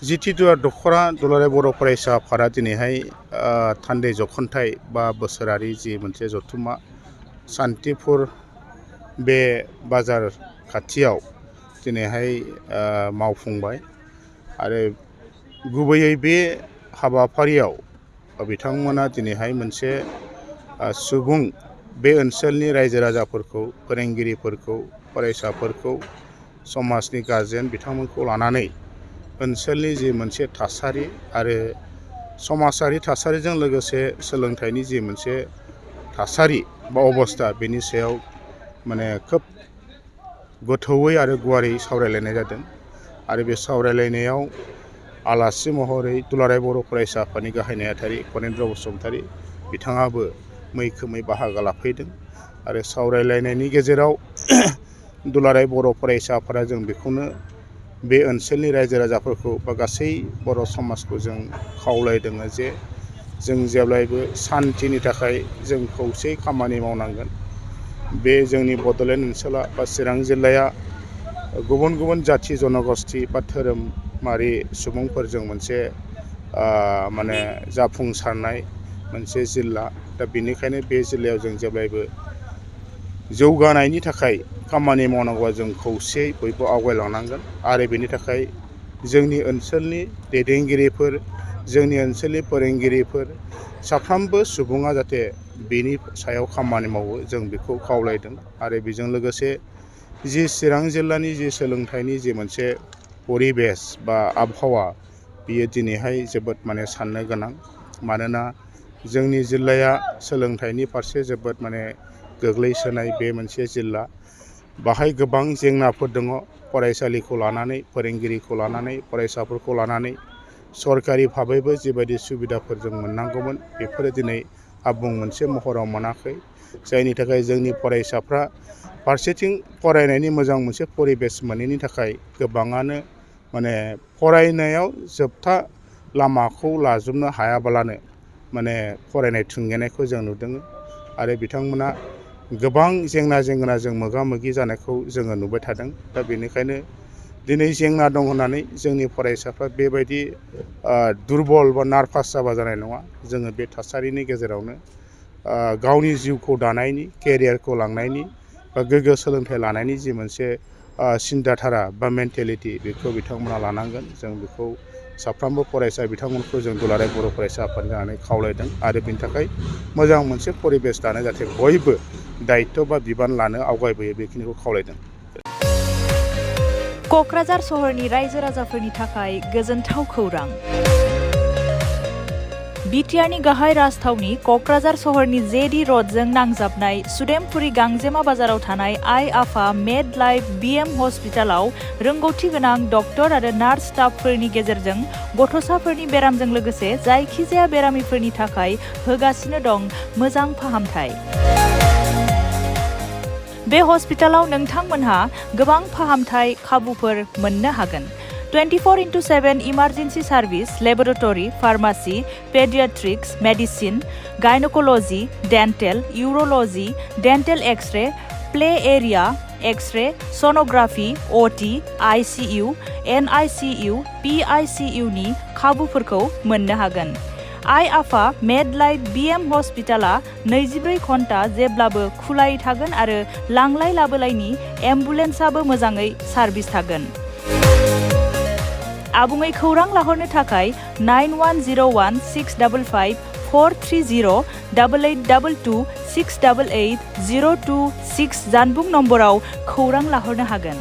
जितिथुआ दख'रा दुलाराय बर' फरायसा आफादा दिनैहाय थान्दै जख'न्थाइ बा बोसोरारि जि मोनसे जथुम्मा सान्तिपुर बे बाजार खाथियाव दिनैहाय मावफुंबाय आरो गुबैयै बे हाबाफारियाव बिथांमोना दिनैहाय मोनसे सुबुं बे ओनसोलनि रायजो राजाफोरखौ फोरोंगिरिफोरखौ फरायसाफोरखौ समाजनि गारजेन बिथांमोनखौ लानानै ओनसोलनि जि मोनसे थासारि आरो समाजारि थासारिजों लोगोसे सोलोंथाइनि जि मोनसे थासारि बा अबस्था बेनि सायाव माने खोब गोथौयै आरो गुवारै सावरायलायनाय जादों आरो बे सावरायलायनायाव आलासि महरै दुलाराय बर' फरायसा आफादनि गाहाय नेहाथारि कनेन्द्र बसुमतारी बिथाङाबो मैखोमै बाहागो लाफैदों आरो सावरायलायनायनि गेजेराव दुलाराय बर' फरायसा आफादा जों बेखौनो बे ओनसोलनि रायजो राजाफोरखौ बा गासै बर' समाजखौ जों खावलायदों जे जों जेब्लायबो सान्थिनि थाखाय जों खौसेयै खामानि मावनांगोन। बे जोंनि बड'लेण्ड ओनसोला बा चिरां जिल्लाया गुबुन गुबुन जाथि जनगोष्ठी बा धोरोमारि सुबुंफोरजों मोनसे माने जाफुंसारनाय मोनसे जिल्ला। दा बेनिखायनो बे जिल्लायाव जों जेब्लायबो जौगानायनि थाखाय खामानि मावनांगौआ जों खौसेयै बयबो आवगायलांनांगोन आरो बेनि थाखाय जोंनि ओनसोलनि दैदेनगिरिफोर जोंनि ओनसोलनि फोरोंगिरिफोर साफ्रोमबो सुबुङा जाहाथे बेनि सायाव खामानि मावो जों बेखौ खावलायदों आरो बेजों लोगोसे जि चिरां जिल्लानि जि सोलोंथाइनि जि मोनसे परिबेस बा आबहावा बियो दिनैहाय जोबोद माने साननो गोनां। मानोना जोंनि जिल्लाया सोलोंथाइनि फारसे जोबोद माने गोग्लैसोनाय बे मोनसे जिल्ला। बाहाय गोबां जेंनाफोर दङ फरायसालिखौ लानानै फोरोंगिरिखौ लानानै फरायसाफोरखौ लानानै सरकारि भाबैबो जिबायदि सुबिदाफोर जों मोननांगौमोन बेफोरो दिनै आबुं मोनसे महराव मोनाखै जायनि थाखाय जोंनि फरायसाफ्रा फारसेथिं फरायनायनि मोजां मोनसे परिबेस मोनैनि थाखाय गोबाङानो माने फरायनायाव जोबथा लामाखौ लाजोबनो हायाब्लानो माने फरायनाय थुंगेनायखौ जों नुदों आरो बिथांमोना गोबां जेंनाजों मोगा मोगि जानायखौ जोङो नुबाय थादों। दा बेनिखायनो दिनै जेंना दं होननानै जोंनि फरायसाफ्रा बेबायदि दुरबल बा नार्भास जाबा जानाय नङा। जोङो बे थासारिनि गेजेरावनो गावनि जिउखौ दानायनि केरियारखौ लांनायनि बा गोग्गो सोलोंथाइ लानायनि जि मोनसे सिन्थाधारा बा मेन्टेलिटि बेखौ बिथांमोना लानांगोन। जों बेखौ साफ्रोमबो फरायसा बिथांमोनखौ जों दुलाराय बर' फरायसा आफाद जानानै खावलायदों आरो बेनि थाखाय मोजां मोनसे परिबेस दानो जाहाथे बयबो दायित्व बा बिबान लानो आवगायबोयो बेखिनिखौ खावलायदों। क'क्राझार सहरनि रायजो राजाफोरनि थाखाय गोजोनथाव खौरां। बिटिआरनि गाहाय राजथावनि क'क्राझार सहरनि जेडि र'डजों नांजाबनाय सुदेमपुरी गांजेमा बाजाराव थानाय आइ आफा मेड लाइफ बिएम हस्पिटालाव रोंगौथि गोनां डक्टर आरो नार्स स्टाफफोरनि गेजेरजों गथ'साफोरनि बेरामजों लोगोसे जायखिजाया बेरामिफोरनि थाखाय होगासिनो दं मोजां फाहामथाय। बे हस्पिटालाव नोंथांमोनहा गोबां फाहामथाय खाबुफोर मोननो हागोन। 24/7 emergency service, laboratory, pharmacy, paediatrics, medicine, gynaecology, dental, urology, dental x-ray, play area, x-ray, sonography, OT, ICU, NICU, पिआइसिइउनि खाबुफोरखौ मोननो हागोन। आइ आफा मेड लाइफ बिएम हस्पिटाला 24 घन्टा जेब्लाबो खुलायै थागोन आरो लांलाय लाबोलायनि एम्बुलेन्सआबो मोजाङै सार्भिस थागोन। आबुङै खौरां लाहरनो थाखाय 9101655430 8822 688 026 जानबुं नम्बराव खौरां लाहरनो हागोन।